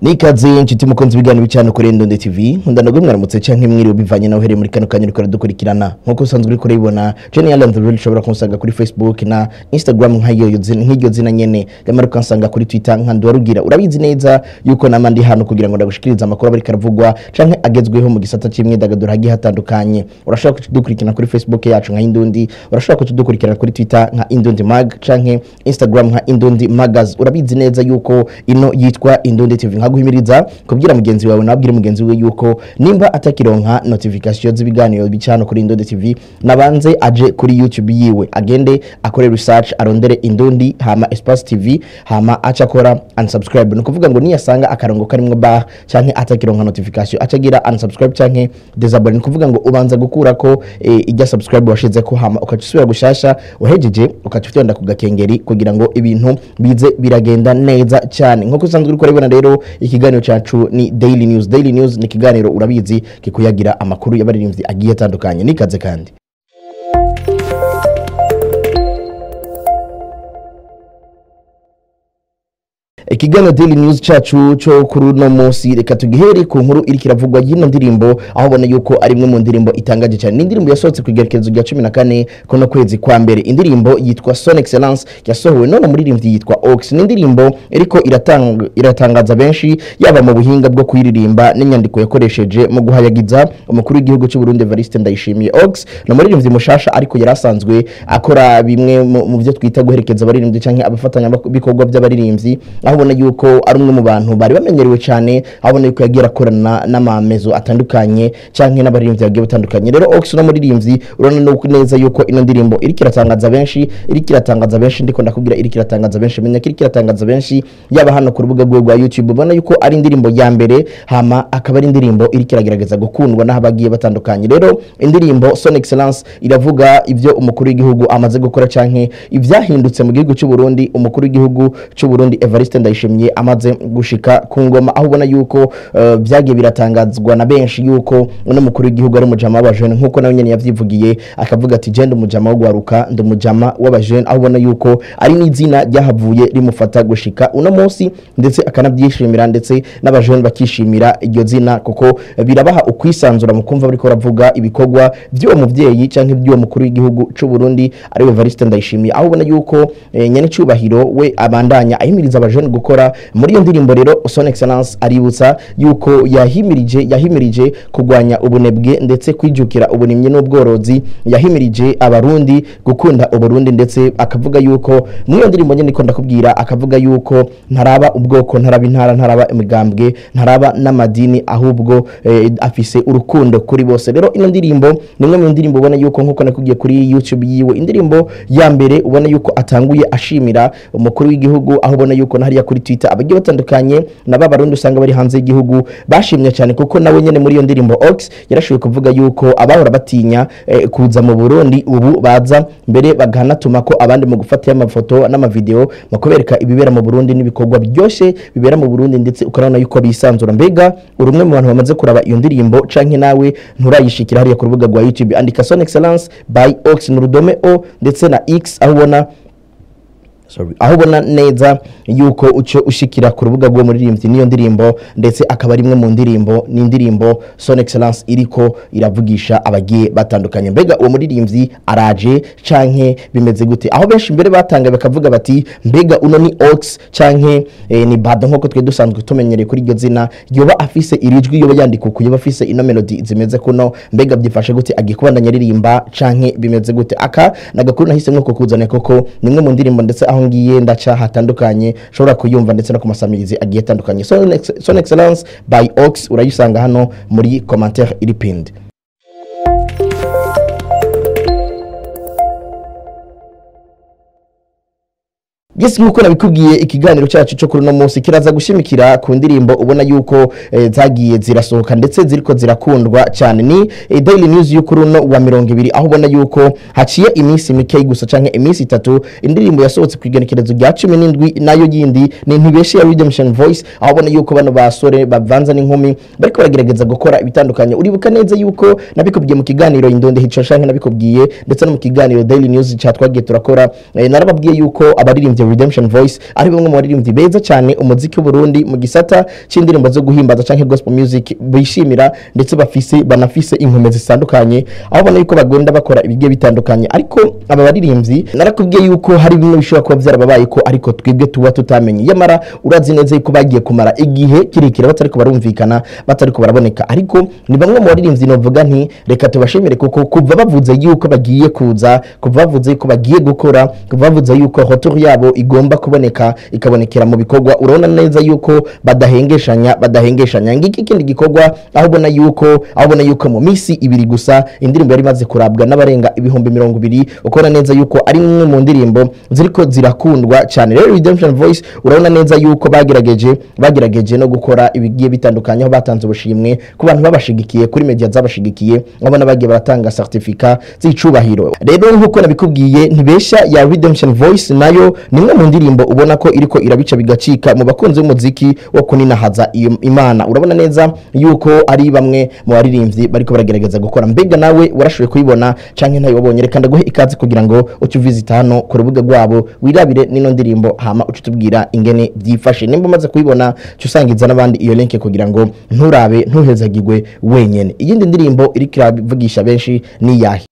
Nikaze inshuti mukunzi ibiganiro cyane kuri Ndonde TV, nkunda nagwe mwaramutse canke mwiriwe bivanye naho uhereye muri kano kanya uriko dukurikirana. Nkuko usanzwe uriko urayibona, Jenny Allen The Real, ushobora kunsanga kuri Facebook na Instagram nkayo nk'iryo zina nyene, yamara ukansanga kuri Twitter nka Ndwarugira. Urabizi neza yuko nama ndi hano kugira ngo ndagushikirize amakuru abari karavugwa canke agezweho mu gisata c'imyidagaduro hagiye hatandukanye. Urashobora kudukurikirana kuri Facebook yacu nka Indundi, urashobora kudukurikirana kuri Twitter nka Indundi Mag canke Instagram nka Indundi Magaz. Urabizi neza yuko ino yitwa Indundi TV. Guhimiriza kubwira mugenzi wawe nabwira mugenzi we yuko nimba atakironka notification z'ibiganiro bicano kuri Indundi TV, nabanze aje kuri YouTube yiwe, agende akore research, arondere Indundi hama Espace TV, hama aca akora unsubscribe. No kuvuga ngo niyasanga akarongo karimwo bar canke atakironka notification, acagira unsubscribe canke disable. Ni kuvuga ngo ubanza gukurako ijya subscribe washize ko, hama ukacusubira gushasha uhejeje ukacufyonda ku gakengeri kugira ngo ibintu bize biragenda neza cyane. Nkuko usanzwe uriko urabibona rero, ikiganiro cyacu ni Daily News. Daily News ni ikiganiro urabizi kikuyagira amakuru y'abaririmbyi agiye atandukanye. Nikaze kandi. Ikiganiro Daily News cacu cyo kuri uno munsi reka tugihere ku nkuru iri kiravugwa y'ino ndirimbo, aho ubona yuko ari imwe mu ndirimbo itangaje cyane. Ni indirimbo yasohotse ku igerekezo rya 14 kuno kwezi kwa mbere. Indirimbo yitwa Son Excellence, yasohowe none muririmbyi yitwa Ox. Ni indirimbo iriko iratangaza benshi, yaba mu buhinga bwo kuyiririmba n'inyandiko yakoresheje mu guhayagiza umukuru w'igihugu cy'u Burundi Evariste Ndayishimiye. Ox ni umuririmbyi mushasha, ariko yarasanzwe akora bimwe mu byo twita guherekeza abaririmbyi canke abafatanya bikorwa by'abaririmbyi, aho ubona yuko ari umwe mu bantu bari bamenyerewe cyane, aho ubona yuko yagiye akorana n'amamezo atandukanye canke n'abaririmbyi bagiye batandukanye. Rero Ox no muririmbyi urabona neza yuko ino ndirimbo iriko iratangaza benshi, iriko iratangaza benshi, ndiko ndakubwira iriko iratangaza benshi, menya ko iriko iratangaza benshi, yaba hano ku rubuga rwe rwa YouTube. Ubona yuko ari indirimbo ya mbere, hama akaba ari indirimbo iriko iragerageza gukundwa n'abagiye batandukanye. Rero indirimbo Son Excellence iravuga ivyo umukuru w'igihugu amaze gukora canke ivyahindutse mu gihugu cy'u Burundi umukuru w'igihugu cy'u Burundi Evariste Ndayishimiye amaze gushika ku ngoma, aho ubona yuko byagiye biratangazwa na benshi yuko uno mukuru w'igihugu ari umujama w'abajene, nkuko nawe nyene yavyivugiye akavuga ati je ndi umujama wo gwaruka, ndi umujama w'abajene, aho ubona yuko ari n'izina ryahavuye rimufata gushika uno munsi, ndetse akanabyishimira, ndetse n'abajene bakishimira iryo zina kuko birabaha ukwisanzura mu kumva bariko baravuga ibikorwa by'uwo muvyeyi canke by'uwo mukuru w'igihugu c'u Burundi ari we Evariste Ndayishimiye, aho ubona yuko nyene cyubahiro we abandanya ahimiriza abajene gukora. Muri iyo ndirimbo rero Son Excellence aributsa yuko yahimirije kugwanya ubunebwe ndetse kwijukira uburimyi n'ubworozi, yahimirije abarundi gukunda uburundi, ndetse akavuga yuko muri iyo ndirimbo nyene ndakubwira, akavuga yuko ntaraba ubwoko, ntaraba intara, ntaraba imigambwe, ntaraba n'amadini, ahubwo afise urukundo kuri bose. Rero ino ndirimbo ni imwe mu ndirimbo ubona yuko nkuko nakubwiye kuri YouTube yiwe, indirimbo ya mbere ubona yuko atanguye ashimira umukuru w'igihugu, aho ubona yuko hariya kuri Twitter abagiye batandukanye na babarundi usanga bari hanze y'igihugu bashimye cyane, kuko nawe nyene muri iyo ndirimbo Ox yarashoboye kuvuga yuko abahora batinya kuza mu Burundi ubu baza mbere baganatuma ko abandi mu gufata amafoto n'amavideo mu kubereka ibibera mu Burundi n'ibikorwa byose bibera mu Burundi, ndetse ukarabona yuko bisanzura. Mbega uri umwe mu bantu bamaze kuraba iyo ndirimbo canke nawe nturayishikira hariya ku rubuga rwa YouTube, andika Son Excellence by Ox mu rudome O ndetse na X, aho ubona aho ubona neza yuko uco ushikira ku rubuga rwo muririmbyi niyo ndirimbo, ndetse akaba ari imwe mu ndirimbo, ni indirimbo Son Excellence iriko iravugisha abagiye batandukanye. Mbega uwo muririmbyi araje canke bimeze gute? Aho benshi mbere batanga bakavuga bati mbega uno ni Ox canke ni Bado, nkuko twe dusanzwe tumenyereye kuri iryo zina, yoba afise irijwi, yoba yandika uku, yoba afise ino melody zimeze kuno, mbega byifashe gute, agiye kubandanya aririmba canke bimeze gute? Aka nagakuru nahise nko kukuzana koko ni imwe mu ndirimbo ndetse aho ngiye ndaca hatandukanye ushobora kuyumva ndetse no kumasamirizi agiye atandukanye. Son Excellence by Ox urayisanga hano muri commentaire iri pinned. Yes, nkuko nabikubwiye ikiganiro cyacu cyo kuri no munsi kiraza gushimikira ku ndirimbo ubona yuko zagiye zirasohoka ndetse ziriko zirakundwa cyane. Ni Daily News y'ukuri no wa 20, aho ubona yuko haciye iminsi mike gusa canke iminsi itatu indirimbo yasohotse ku igenekerezo rya 17, nayo yindi ni Ntibeshe ya Redemption Voice, aho ubona yuko bano basore bavanza n'inkumi bariko baragerageza gukora ibitandukanye. Uribuka neza yuko nabikubwiye mu kiganiro Indonde Hico canke nabikubwiye ndetse no mu kiganiro Daily News cyatwagiye turakora, narababwiye yuko abaririmbyi Redemption Voice ari bamwe mu baririmbyi beza cyane umuziki w'u Burundi mu gisata c'indirimbo zo guhimbaza canke gospel music bishimira, ndetse bafise banafise inkomezi zitandukanye, aho ubona yuko bagenda bakora ibigiye bitandukanye. Ariko aba baririmbyi narakubwiye yuko hari bimwe bishobora kuba byarababaye ko ariko twebwe tuba tutamenye, yamara urazi neza yuko bagiye kumara igihe kirekire batariko barumvikana, batariko baraboneka. Ariko ni bamwe mu baririmbyi novuga nti reka tubashimire, kuko kuva bavuze yuko bagiye kuza, kuva bavuze yuko bagiye gukora, kuva bavuze yuko retour yabo igomba kuboneka ikabonekera mu bikorwa, urabona neza yuko badahengeshanya. Ngiki kindi gikorwa aho ubona yuko mu misi ibiri gusa indirimbo yari imaze kurabwa n'abarenga 20,000, ukabona neza yuko ari imwe mu ndirimbo ziriko zirakundwa cyane. Rero Redemption Voice urabona neza yuko bagerageje no gukora ibigiye bitandukanye, aho batanze ubushimwe ku bantu babashigikiye kuri media zabashigikiye, abona bagiye baratanga certificat z'icubahiro. Rero nkuko nabikubwiye, ntibesha ya Redemption Voice nayo ni imwe mu ndirimbo ubona ko iriko irabica bigacika mu bakunzi b'umuziki wo kuninahaza iyo Imana. Urabona neza yuko ari bamwe mu baririmbyi bariko baragerageza gukora. Mbega nawe warashoboye kuyibona canke ntayo wabonye? Reka ndaguhe ikaze kugira ngo uce uvisita hano ku rubuga rwabo wirabire nino ndirimbo, hama uce utubwira ingene byifashe. Nimba umaze kuyibona cyo usangiza n'abandi iyo link kugira ngo nturabe ntuhezagirwe wenyene. Iyindi ndirimbo iriko iravugisha benshi ni yahe?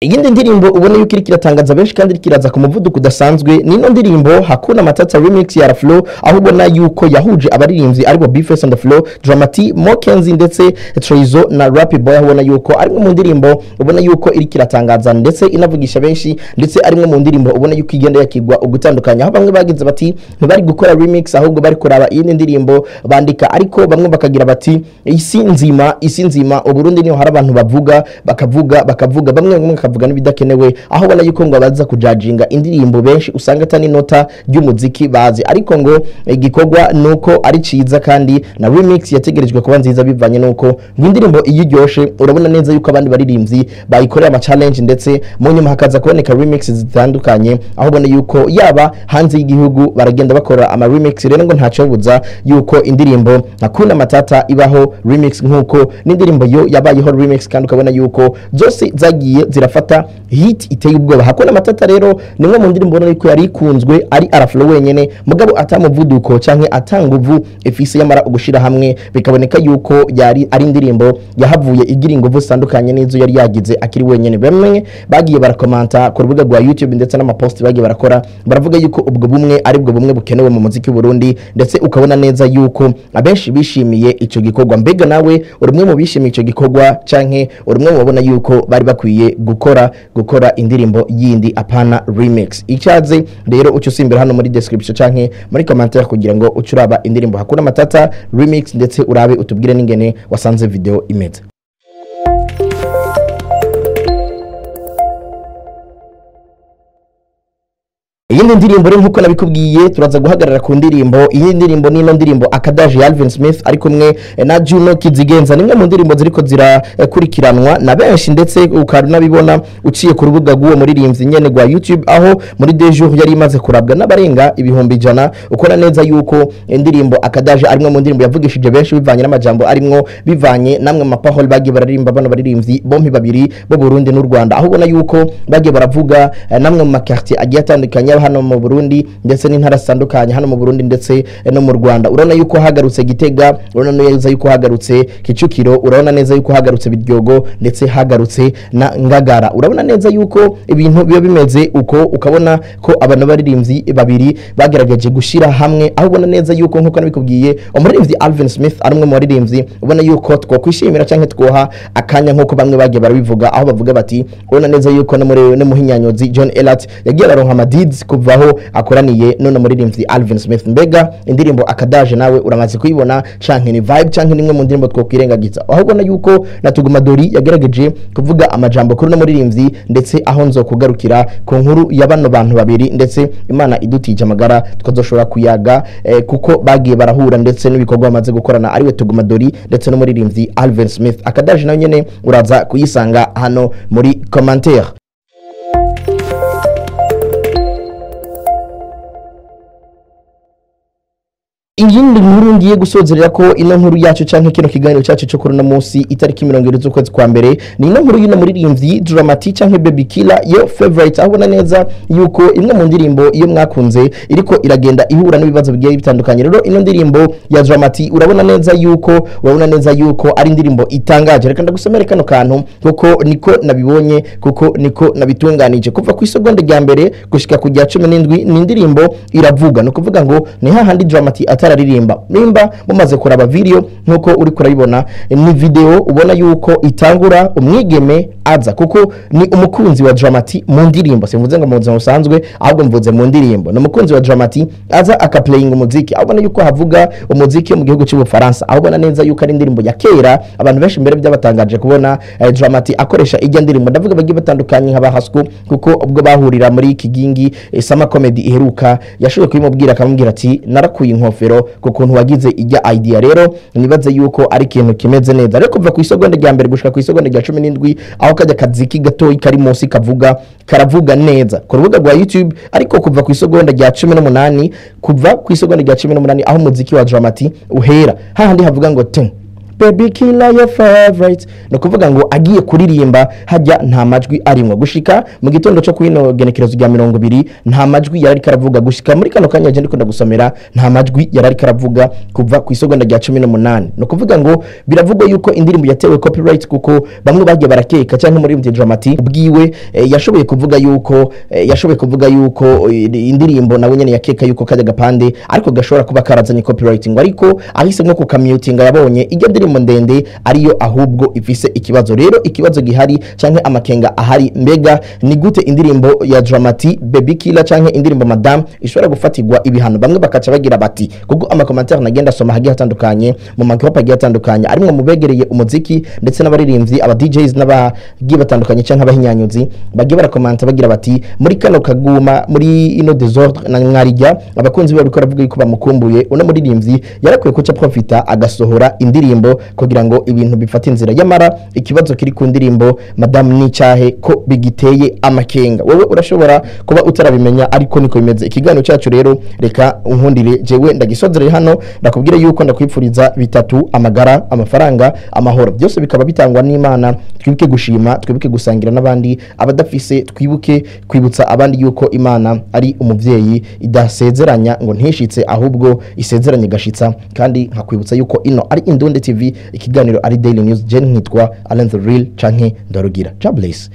Iyindi ndirimbo ubona yuko iriko iratangaza benshi kandi iriko iraza ku muvuduko udasanzwe ni ino ndirimbo Hakuna Matata remix ya Raflo, aho ubona yuko yahuje abaririmbyi aribo Bface and the Flow, Dramati, Mokenzi ndetse Trezo na Rappy Boy, aho ubona yuko ari mu ndirimbo ubona yuko iriko iratangaza ndetse inavugisha benshi, ndetse ari mu ndirimbo ubona yuko igenda yakigwa ugutandukanya, aho bamwe bagize bati ntibari gukora remix ahubwo bari kuraba iyindi ndirimbo bandika, ariko bamwe bakagira bati isi nzima Uburundi niho hari abantu bavuga bakavuga bamwe bakavuga n'ibidakenewe, aho ubona yuko ngo abaza kujajinga indirimbo benshi usanga atani nota ry'umuziki bazi, ariko ngo igikorwa nuko ari ciza kandi na remix yategerejwe kuba nziza bivanye nuko ngo indirimbo iyo iryoshe urabona neza yuko abandi baririmbyi bayikorera ama challenge, ndetse mu nyuma hakaza kuboneka remix zitandukanye, aho ubona yuko yaba hanze y'igihugu baragenda bakora ama remix. Rero ngo ntacobuza yuko indirimbo Hakuna Matata ibaho remix nkuko n'indirimbo yo yabayeho remix, kandi ukabona yuko zose zagiye zirafata hit iteye ubwoba. Hakuna Matata rero ni imwe mu ndirimbo ubona yuko yari ikunzwe ari Araflo wenyene, mugabo atamuvuduko canke atanguvu ifise, yamara ugushira hamwe bikaboneka yuko yari ari indirimbo yahavuye igira inguvu zitandukanye n'izo yari yagize akiri wenyene. Bamwe bagiye barakomanta ku rubuga rwa YouTube ndetse n'amapost bagiye barakora, baravuga yuko ubwo bumwe ari bwo bumwe bukenewe mu muziki w'u Burundi, ndetse ukabona neza yuko abenshi bishimiye ico gikorwa. Mbega nawe uri umwe mu bishimiye ico gikorwa canke uri umwe mu babona yuko bari bakwiye gukora indirimbo yindi apana remix? Icyaze rero ucyo usimbira hano muri description canke muri commentaire kugira ngo ucuraba indirimbo Hakuna Matata remix, ndetse urabe utubwire n'ingene wasanze video imeze. Iyindi ndirimbo rero nkuko nabikubwiye turaza guhagarara ku ndirimbo. Iyi ndirimbo ni ino ndirimbo Akadaje ya Alvin Smith ari kumwe na Juno Kizigenza, nimwe mu ndirimbo ziriko zirakurikiranwa na benshi, ndetse ukanabibona uciye ku rubuga rw'uwo muririmbyi nyene rwa YouTube, aho muri deux jours yari imaze kurabwa n'abarenga 100,000. Ukora neza yuko indirimbo Akadaje arimwe mu ndirimbo yavugishije benshi bivanye n'amajambo arimwo, bivanye namwe mu parole bagiye bararirimba bano baririmbyi bompi babiri bo Burundi n'u Rwanda, aho ubona yuko bagiye baravuga namwe mu makartier agiye atandukanye hano mu Burundi ndetse n'intara zitandukanye hano mu Burundi ndetse no mu Rwanda. Urabona yuko hagarutse Gitega, urabona neza yuko hagarutse Kicukiro, urabona neza yuko hagarutse Biryogo ndetse hagarutse na Ngagara. Urabona neza yuko ibintu biba bimeze uko, ukabona ko abantu baririmbyi babiri bagerageje gushira hamwe, aho ubona neza yuko nkuko nabikubwiye umuririmbyi Alvin Smith ari umwe mu baririmbyi ubona yuko twokwishimira canke twoha akanya nkuko bamwe bagiye barabivuga, aho bavuga bati urabona neza yuko no muri no muhinyanyozi John Elat yagiye aronka amadids kuvaho akoraniye none muririmbyi Alvin Smith. Mbega indirimbo Akadaje nawe uramaze kuyibona canke ni vibe canke nimwe mu ndirimbo twokwirengagiza? Aho ubona yuko na Tuguma Dori yagerageje kuvuga amajambo kuri no muririmbyi, ndetse aho nzokugarukira ku nkuru ya bano bantu babiri, ndetse Imana idutije amagara tukazoshobora kuyaga kuko bagiye barahura ndetse n'ibikorwa bamaze gukorana ariwe Tuguma Dori ndetse no muririmbyi Alvin Smith. Akadaje nawe nyene uraza kuyisanga hano muri commentaire. Iyindi nkuru ngiye gusozerera ko ino nkuru yacu canke kino kiganiro cyacu cyo kuri uno munsi itariki 20 z'ukwezi kwa mbere, ni ino nkuru y'ino muririmbyi Dramati canke Baby Killer yo favorite, aho ubona neza yuko imwe mu ndirimbo iyo mwakunze iriko iragenda ihura n'ibibazo bigiye bitandukanye. Rero ino ndirimbo ya Dramati urabona neza yuko ari indirimbo itangaje. Reka ndagusomere kano kantu kuko niko nabibonye, kuko niko nabitunganije. Kuva ku isegonda rya mbere gushika ku rya 17 ni indirimbo iravuga. Ni ukuvuga ngo ni hahandi Dramati atararirimba. Nimba mumaze kuraba video nkuko uri kurayibona, ni video ubona yuko itangura umwigeme aza, kuko ni umukunzi wa Dramati mu ndirimbo. Simvuze ngo mu buzima busanzwe, ahubwo mvuze mu ndirimbo. Ni umukunzi wa Dramati aza akaplaying umuziki, aho ubona yuko havuga umuziki wo mu gihugu cy'Ubufaransa, aho ubona neza yuko ari indirimbo ya kera. Abantu benshi mbere byabatangaje kubona Dramati akoresha ijya ndirimbo. Ndavuga bagiye batandukanye nka Bahasku, kuko ubwo bahurira muri Kigingi Summer Comedy iheruka, yashoboye kubimubwira, akamubwira ati: "Narakuye inkofero ku kuntu wagize ijya idea." Rero nibaze yuko ari ikintu kimeze neza. Rero kuva ku isegonda rya mbere gushika ku isegonda rya 17, aho kajya kaziki gatoyi kari munsi kavuga, karavuga neza ku rubuga rwa YouTube. Ariko kuva ku isegonda rya 18, kuva ku isegonda rya 18 aho umuziki wa Dramati uhera, hahandi havuga ngo "Ten Baby Killer your favorite", no kuvuga ngo agiye kuririmba hajya nta majwi arimwo. Gushika mu gitondo cyo kwino genekerezo rya 20 nta majwi yari karavuga. Gushika muri kano kanya je ndiko ndagusomera, nta majwi yari karavuga kuva ku isegonda rya 18. No kuvuga ngo biravugwa yuko indirimbo yatewe copyright, kuko bamwe bagiye barakeka cyangwa muri Dramati ubwiwe yashoboye kuvuga yuko indirimbo nawe nyene yakeka yuko kajya gapande ariko gashobora kuba karazanye copyright, ngo ariko ahise nko kukamutinga yabonye ijya ndirimbo ndende ariyo ahubwo ifise ikibazo. Rero ikibazo gihari canke amakenga ahari, mbega ni gute indirimbo ya Dramati Baby Killer canke indirimbo Madame ishobora gufatirwa ibihano? Bamwe bakaca bagira bati, kuko amakomantere nagenda asoma hagiye hatandukanye mu magroupe agiye atandukanye arimwo mu begereye umuziki ndetse n'abaririmbyi, aba DJs n'abagiye batandukanye canke abahinyanyuzi, bagiye barakomanta bagira bati: "Muri kano kaguma, muri ino désordre na mwarijya abakunzi be bariko baravuga yuko bamukumbuye, uno muririmbyi yarakwiye kuca profita agasohora indirimbo kugira ngo ibintu bifate inzira." Yamara ikibazo kiri ku ndirimbo Madame ni cyahe ko bigiteye amakenga? Wewe urashobora kuba utarabimenya, ariko niko bimeze. Ikiganiro cyacu rero reka unkundire jewe ndagisozere hano, ndakubwira yuko ndakwipfuriza bitatu: amagara, amafaranga, amahoro. Byose bikaba bitangwa n'Imana. Twibuke gushima, twibuke gusangira n'abandi abadafise, twibuke kwibutsa abandi yuko Imana ari umuvyeyi idasezeranya ngo ntishitse, ahubwo isezeranye gashitsa. Kandi nkakwibutsa yuko ino ari Indonde TV, ikiganiro ari Daily News. Je nkitwa Alain the Real canke Ndarugira. God bless.